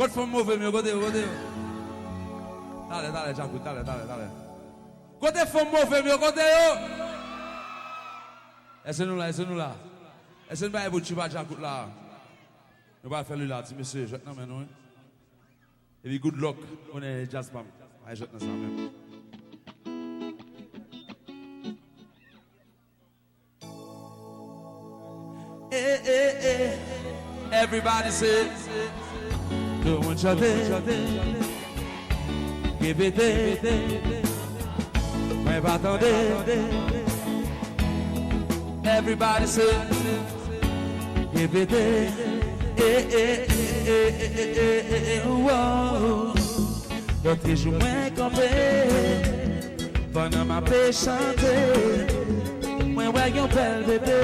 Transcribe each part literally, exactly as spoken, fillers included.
Kot fanm move m yo, kote yo, kote yo? Talè, talè, Djakout, talè, talè, talè. Kote fanm move m yo, kote yo? Èske nou la, èske nou la? Èske nou bay pou Chupa Djakout la? Nou pral fè li la, ti mesye, jwèt nan men nou, wi. Epi good luck, konnen jazz pa m. Ay, jwèt nan sa menm. Eh, eh, eh. Everybody say, tout moun chante. Repete. Mwen pa tande. Everybody say, repete. Eh, eh, eh, eh, eh, eh, eh, eh, oh. Lòt jou mwen kanpe. Pandan m ape chante, mwen wè yon bèl bebe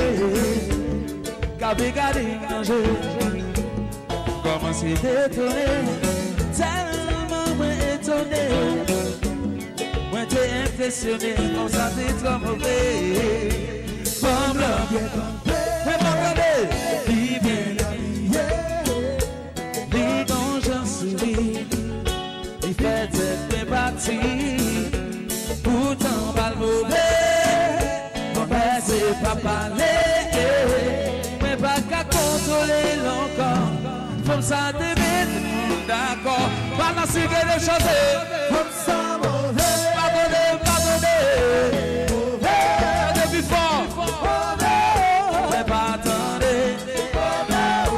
k ape gade m nan je. M kòmanse detone, tèlman mwen etone. Mwen te enpresyone, fanm sa te twò move. Fanm lan byen kanpe, mwen pa tande. Li byen abiye, li gon jan souri. Li fè tèt mwen pati, poutan pa l move. Mwen pase pa pale, mwen pa ka kontwole l ankò. Fanm sa te met moun dakò. Pandan si ke de chante. Fanm sa move. Pa tande, pa tande. Move. Chante pi fò. Move. Mwen pa tande.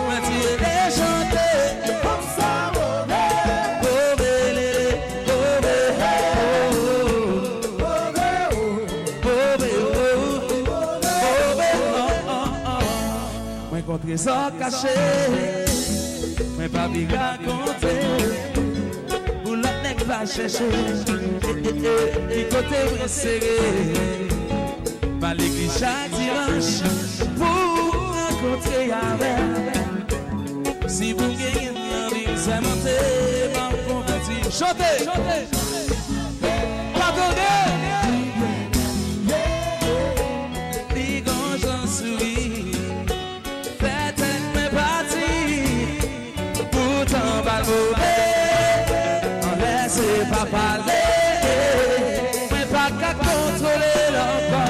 Mwen tire chante. Fanm sa move. Move, lele, move, oh, oh, oh. Move, oh, move, oh, oh, oh. Mwen gon trezò kache. Mwen pa vin rakonte. Pou lòt nèg va chèche. Eh, eh, eh, ki kote mwen sere. M ale ki chak dimanch pou rankontre avè m. Si pou genyen anvi sèmante, m ap konvèti. Chante! Pa tande! Li gon jan souri. Fè tèt mwen pati. Poutan pa l move, anlè se pa pale. Mwen pa ka kontwole l ankò.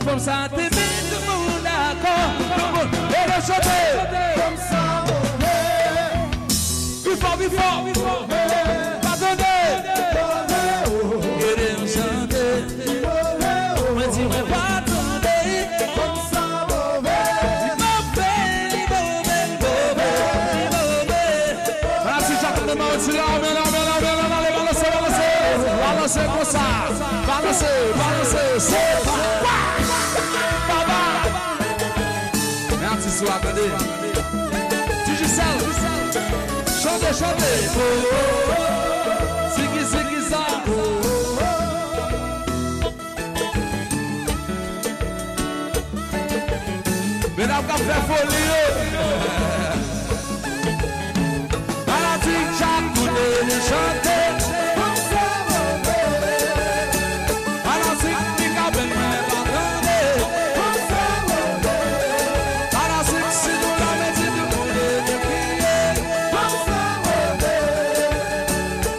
Fanm sa te met tout moun dakò. Tout moun, ede chante. Fanm sa move. Pi fò, pi fò. Pa tande. Ede m chante. Mwen di mwen pa tande. Fanm sa move. Li move, li move, li move, li move. Ala ti djak nan men w, ti la, men la, men la, men la, ale balanse, balanse. Balanse konsa. Balanse, balanse. Se papa. Papa. Men atis ou a tande. Digicel. Chante, chante. Oh, oh, oh. Ziki, ziki, sa. Oh, oh, oh. Medam k ap fè foli yo. Fanatik chak kote li chante. Fanatik Mikaben mwen pa tande. Fanatik si nou la, men di tout moun ede kriye.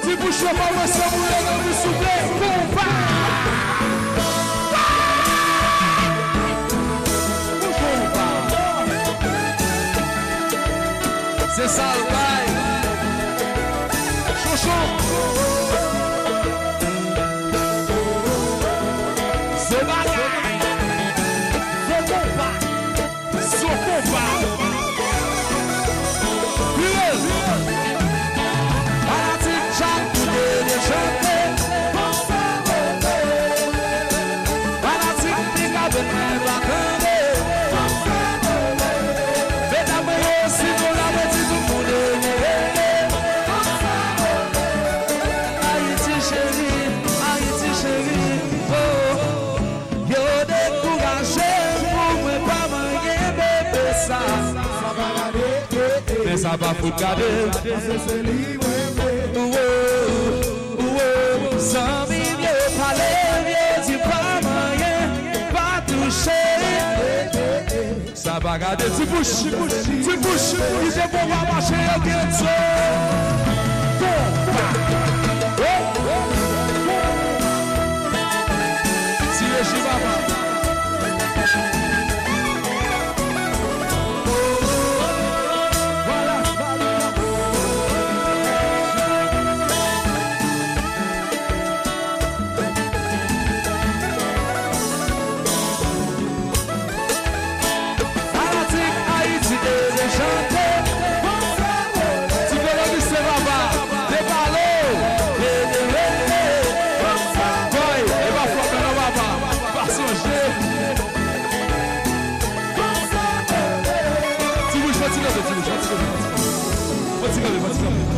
Ti bouch yo kòmanse boule nan ri souple. Konpa! Konpa! Se sa l bay. Chonchon. Se bagay. Se konpa. Sou konpa. Fanatik chak kote li chante. Fanatik Mikaben mwen pa tande. Medam mwen yo, si nou la, mwen di tout moun ede. Ayiti cheri, Ayiti cheri, oh. Yo dekouraje m pou mwen pa manyen bebe sa. Men sa pa fout gade. Paske se li mwen vle. Zanmi m yo pale m, yo di pa manyen, pa touche. Sa pa gade. Ti bouch, ti bouch, kite konpa mache, yo gen zo.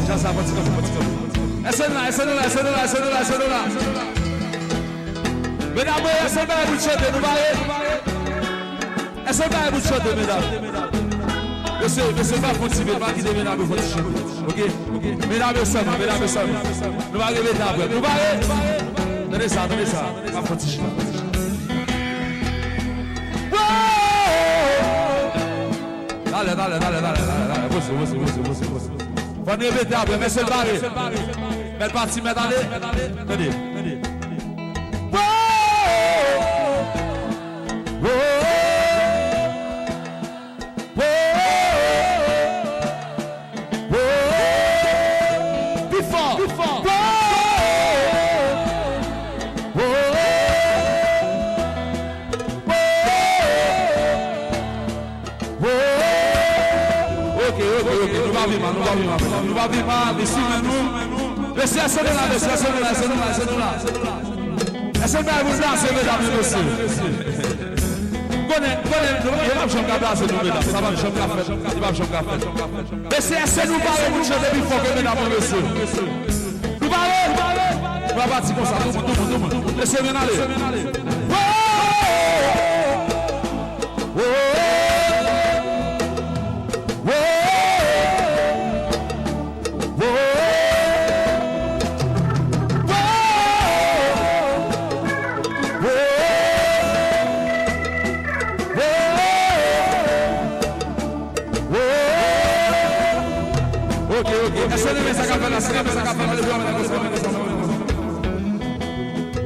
Jazz la pran ti kanpe, pran ti kanpe. Èske nou la, èske nou la, èske nou la, èske nou la, èske nou la? Medam, èske nou la pou chante, nou pare? Èske nou la pou chante, medam? Mesye, mesye, pa fon ti bit, pa kite medam yo fon ti chante. Oke? Medam yo sèlman, medam yo sèlman. Nou va repete apre. Nou pare? Tande sa, tande sa. Pa fon ti chante. Wow! Talè, talè, talè, talè, talè, talè. Poze, poze, poze, poze, poze. Fò n repete apre, mesye, pare. Mèt pati, mèt ale. Tande. Wow! Wow! Wow! Wow! Pi fò! Pi fò! Wow! Wow! Wow! Wow! Ok, ok, ok. Nou pa viv mal, nou pa viv mal, medam. Nou pa viv mal, li sou men nou. Mesye, èske nou la, mesye, èske nou la, èske nou la, èske nou la? Èske nou la pou n danse, medam e mesye? Konnen, konnen, nou, yo p ap janm ka danse, nou, medam. Sa p ap janm ka fèt. Li p ap janm ka fèt. Mesye, èske nou pare pou n chante pi fò ke medam e mesye? Nou pare? Nou pa pati konsa, tou moun, tou moun, tou moun. Mesye, vin ale. Wow! Wow! Wow! Wow! Wow! Wow! Ok, ok. Èske nou renmen sa k ap fèt la? Si nou renmen sa k ap fèt la, leve yon men nan konsa.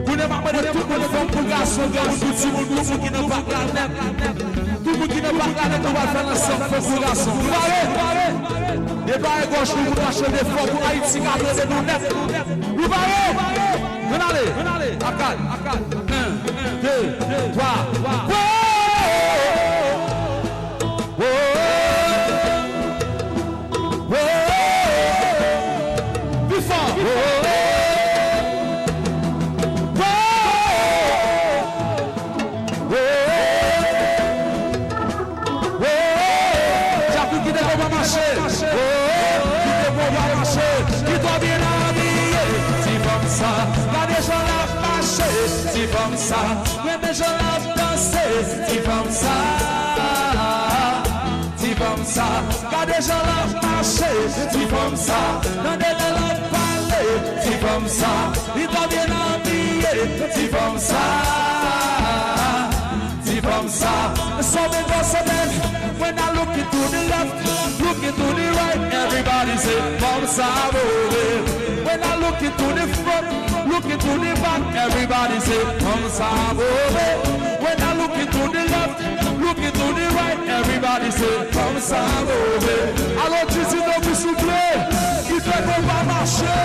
Kounye a, m ap mande tout moun, fanm kou gason, granmoun kou timoun, tout moun ki nan pak la nèt. Tout moun ki nan pak la nèt, nou pral fè l ansanm, fanm kou gason. Nou pare? Depare gòch nou, pou n chante fò, pou Ayiti ka tande nou nèt. Nou pare? Ann ale. Akal. Yen, de, twa. Wow! Wow! Wow! Pi fò! Wow! Wow! Wow! Djakout kite konpa mache. Wow! Kite konpa mache. Ki twò byen abiye. Ti fanm sa. Gade jan l ap mache. Ti fanm sa. Renmen jan l ap danse. Ti fanm sa. Ti fanm sa. Gade jan l ap mache. Ti fanm sa. Tande lè l ap pale. Ti fanm sa. Li twò byen abiye. Ti fanm sa. Ti fanm sa. So big, so big. When I look into the left, look into the right, everybody say, fanm sa move. When I look into the front, look into the back, everybody say, fanm sa move. When I look into the left, look into the right, everybody say, fanm sa move. Alò, Titi, non, souple, ki fè konpa mache.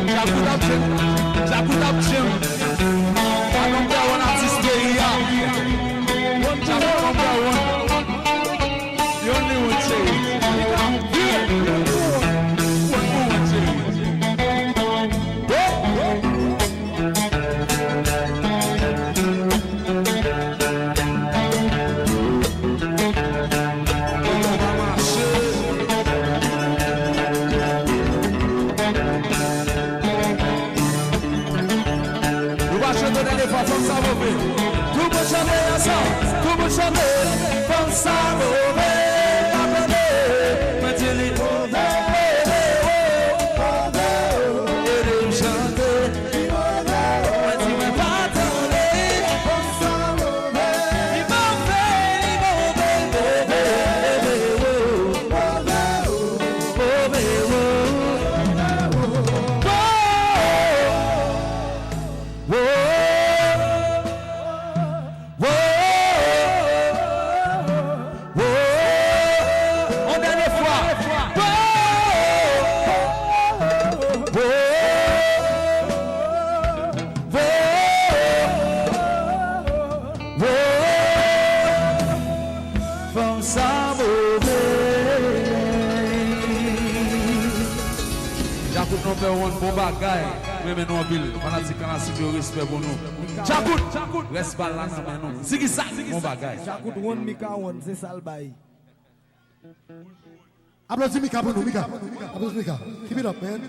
Djakout ap jwenn, Djakout ap jwenn. Pa number one atis peyi a. Djakout number one. The only one, cheri. Yeah. One for one, cheri. Hey. Nou va chante dènye fwa, fanm sa move. Tout moun chante ansanm. Tout moun chante. Fanm sa move. Mwen di li move, move, move. Ede m Fè yon bon bagay. Mwen renmen nou anpil. Fanatik Kanal Street yo, respè pou nou. Djakout, rès bal la nan men nou. Zigizag, bon bagay. Djakout wonn, Mika wonn, se sa l bay. Aplodi Mika pou nou, Mika. Aplodi Mika. Keep it up, man.